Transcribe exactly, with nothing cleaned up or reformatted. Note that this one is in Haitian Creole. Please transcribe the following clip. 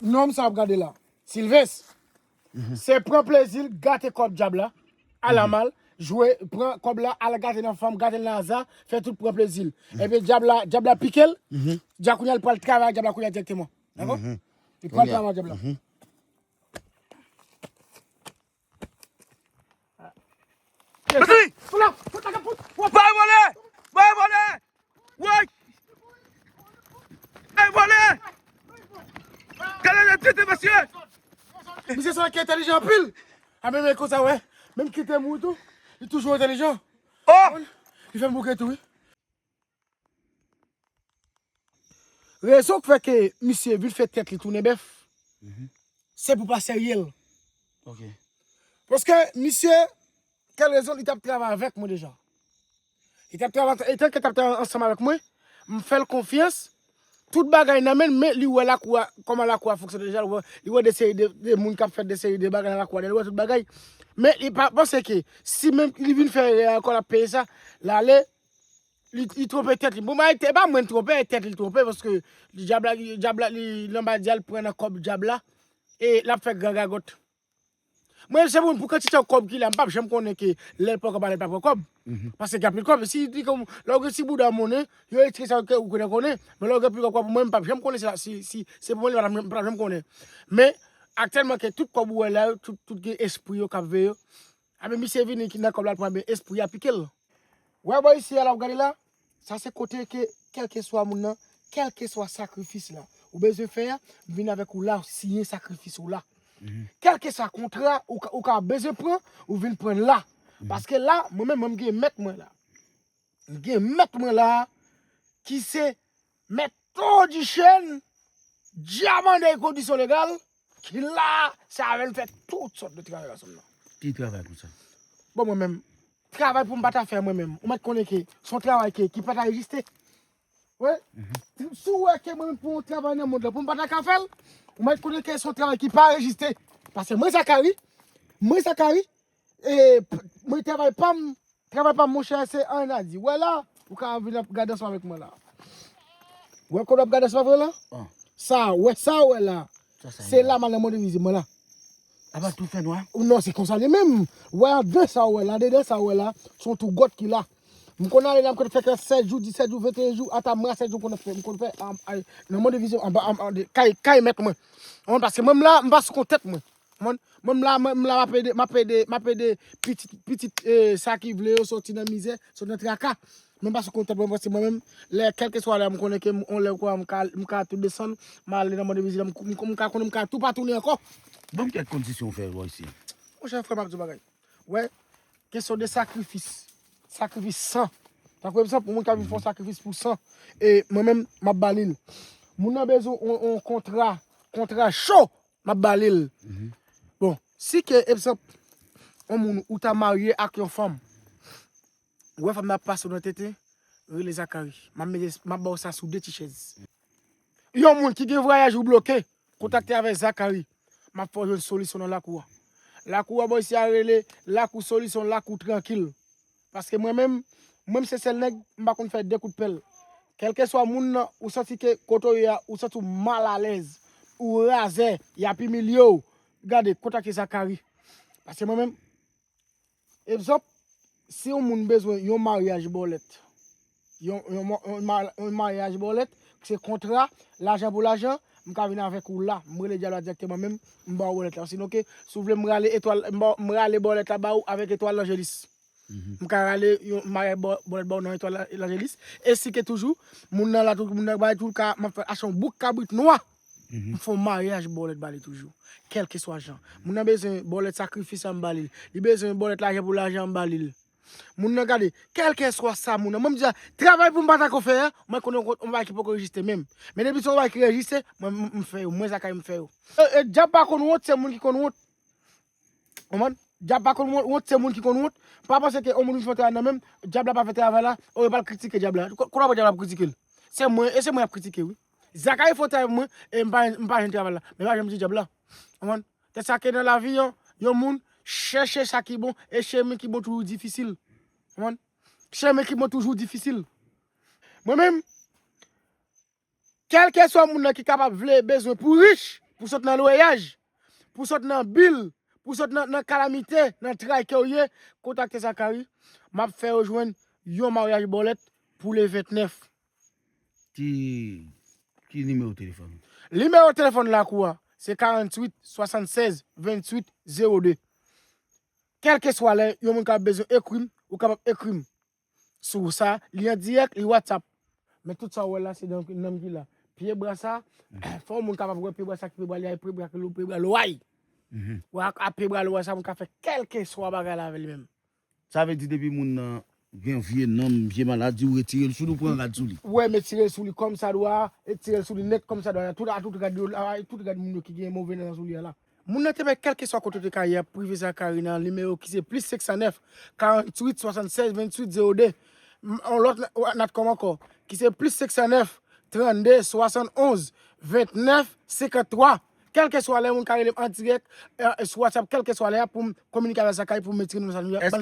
Nonm sa w ap gade la, Silvens, se pran plezi l, gate kòb dyab la, al a mal, jwe, pran kòb la, al gate nan fanm, gate l nan aza, fè tout pran plezi l. Epi dyab la, dyab la pike l, dyab kounye a l pral travay ak dyab la kounye a dirèkteman. Dakò? Li pral travay ak dyab la. Mesi! Bay vole! Bay vole! Woy! Bay vole! Gade le tete mesye! Misye se yon ki entèlijan anpil. A men men konsa wè. Menm kite mouri tou, li toujou entèlijan. Oh! Li fè m bouke tou wi. Rezon k fè ke misye vin fè tèt li tounen bèf, se pou pa serye l. Ok. Paske misye, kèl rezon, li t ap travay avèk mwen deja. Li t ap travay, etan ke l t ap travay ansanm avèk mwen, m fè l konfyans, tout bagay nan men l, men li wè lakou a, kòman lakou a fonksyone deja, li wè, li wè de seri de, de moun k ap fè de seri de bagay nan lakou a, li wè tout bagay. Men li pa panse ke si menm li vin fè erè ankò, l ap peye sa, l ale, li, li twonpe tèt li. Bon, bagay, e pa mwen l twonpe, e tèt li l twonpe, paske dyab la, dyab la, li, l anba dyab, l pran nan kòb dyab la, e l ap fè gran gagòt. Mwen, se pou, pou kantite kòb ki la, m p ap janm konnen ke lè l pran kòb, lè l pa pran kòb. Paske gen anpil kòb. Si li gen, lè w gen ti bouda monnen, yo retire sa ke ou konnen konnen. Men lè w gen pil kòb, mwen, m p ap janm konnen se la, si, si, se pou mwen, m p ap, m p ap janm konnen. Men, aktyèlman, ke tout kòb ou wè la yo, tout, tout gen espri yo k ap veye yo. A men misye vini ki nan kòb la, l pran, men espri a pike l. Wè bò isi a la w gade la, sa se kote ke kèlkeswa moun nan, kèlkeswa sakrifis la ou bezwen fè a, m vin avèk ou la, w siyen sakrifis ou la. Kèlkeswa kontra ou ka, ou ka bezwen pran, ou vin pran la. Paske la, mwen menm, mwen m gen mèt mwen la. M gen mèt mwen la, ki se mèt Tony Chen, Diamandé kondisyon legal, ki la, se avè l fè tout sòt de travay ansanm nan. Ki travay konsa? Bon, mwen menm, travay pou m pa ta fè mwen menm. Ou mèt konnen ke se yon travay ke, ki pa ta egziste. Wi. Si w wè ke mwen pou yon travay nan mond lan, pou m pa ta ka fè l, ou mèt konnen ke se yon travay ki pa egziste. Paske mwen Zakari, mwen Zakari, e, p-, mwen travay pa m, travay pa m, monchè, se ann a di. Wè la, ou ka vin ap gade ansanm avèk mwen la. Wè kote w ap gade ansanm avèk mwen la? Sa, wè sa, wè la. Se la m al nan mond envizib mwen la. Apa tou fè nwa? Non, se konsa li menm. Wè andedan sa, wè la, andedan sa, wè la, se yon tou gòt ki la. M konn ale la, m konn fè sèt jou, disèt jou, venteyen jou, ata mwa sèt jou, m konn fè, m konn fè, am, ay, nan mond envizib, anba, anba, anba, kay, kay mèt mwen. Ou konprann? Paske mwen m la, m pa sou kont tèt mwen. Ou konprann? Mwen m la, mwen m la, m ap ede, m ap ede, m ap ede pitit, pitit, e, sa ki vle yo sòti nan mizè, sòti nan traka. Mwen m pa sou kont tèt mwen, paske mwen menm, lè, kèlkeswa lè, m konnen ke m, on lè kwa, m ka, m ka tou desann, m ale nan mond envizib la, m, m, m ka konnen m ka tou pa tounen ankò. Ban m kèk kondisyon ou fè bò isi. Monchè, frè m ap di w bagay. Wè, kesyon de sakrifis. Sakrifis san. Tankou egzanp, yon moun ka vin fè yon sakrifis pou san. E mwen menm, m ap ba li l. Moun nan bezwen yon, yon kontra, kontra cho, m ap ba li l. Bon, si ke, egzanp, yon moun ou ta marye ak yon fanm, ou wè fanm nan ap pase w nan tete, rele Zakari. M ap mete, m ap ba w sa sou de ti chèz. Yon moun ki gen vwayaj ou bloke, kontakte avèk Zakari. M ap fè w jwenn solisyon nan lakou a. Lakou a bò isi a rele lakou solisyon, lakou trankil. Paske mwen menm, mwen menm se sèl nèg, m pa konn fè de kout pèl. Kèlkeswa moun nan, ou santi ke kote w ye a, ou santi w malalèz, ou razè, y ap imilye w, gade, kontakte Zakari. Paske mwen menm, egzanp, si yon moun bezwen yon maryaj bòlèt, yon, yon, yon, ma-, yon maryaj bòlèt, se kontra, lajan pou lajan, m ka vin avèk ou la, m rele dyab la dirèkteman menm, m ba w bòlèt la. Sinon ke, si w vle m rale etwal, m ba, m rale bòlèt la ba ou avèk etwal Lanjelis. M ka rale yon maryaj bò-, bòlèt ba ou nan etwal La-, Lanjelis. E si ke toujou, moun nan la tou, moun nan bay tou, ka, m ap fè achte yon bouk kabrit nwa. M fè yon maryaj bòlèt ba li toujou. Kèlkeswa jan. Moun nan bezwen bòlèt sakrifis la, m ba li l. Li bezwen bòlèt lajan pou lajan, m ba li l. Moun nan gade, kèlkeswa sa moun nan. Mwen m di a, travay pou m pa ta ko fè a, mwen konnen yon, yon bagay ki poko rejiste menm. Men depi se yon bagay ki rejiste, mwen m, m fè yo. Mwen Zakari m fè yo. E, e, dyab pa konn wont, se moun ki konn wont. Konprann? Dyab pa konn wont, wont se moun ki konn wont. Pa panse ke yon moun vin fè yon travay nan men m, dyab la pa fè travay la, o, yo pral kritike dyab la. Ko-, kote w ap wè dyab la ap kritike l? Se mwen, e se mwen y ap kritike, wi. Zakari fè yon travay pou mwen, e m pa, m pa jwenn travay la. Men pa janm di dyab la. Konprann? Se sa ke nan lavi an, yon moun chèche sa ki bon, e chemen ki bon toujou difisil. Konprann? Chemen ki bon toujou difisil. Mwen menm, kèlkeswa moun nan ki kapab vle bezwen pou rich, pou sot nan lweyaj, pou sot nan bil, pou sot nan, nan kalamite, nan tray ke w ye, kontakte Zakari. M ap fè yo jwenn yon maryaj bòlèt pou le vennèf. Ki, ki nimewo telefòn? Nimewo telefòn lakou a, se karanntuit swasannsèz venntuit zewo de. Kèlkeswa lè yon moun ka bezwen ekri m, ou kapab ekri m. Sou sa, li an dirèk, li WhatsApp. Men tout sa w wè la, se nan nonm ki la. Pye bra sa, fò yon moun kapab wè pye bra sa ki pye bra li a, pye bra ki lou, pye bra lway. Wè a pye bra lway sa, moun ka fè kèlkeswa bagay la avè li menm. Sa vle di depi moun nan gen vye nonm, vye maladi, ou retire l sou li, ou pran rad sou li. Wè, m retire l sou li kòm sa dwa, retire l sou li nèt kòm sa dwa. Tout, a tout rad yo la, tout rad moun yo ki gen move nan sou li a la. Moun nan te bay kèlkeswa kote w te ka ye, ap prive Zakari nan nimewo ki se plis senk san nèf, karanntuit swasannsèz venntuit zewo de. M- On lòt na- wa- natcom ankò, ki se plis senk san nèf, trannde swasannonz vennèf senkanntwa. Kèlkeswa lè moun ka rele m an dirèk, eh, sou WhatsApp, kèlkeswa lè a pou m kominike avèk Zakari pou m retire nimewo sa.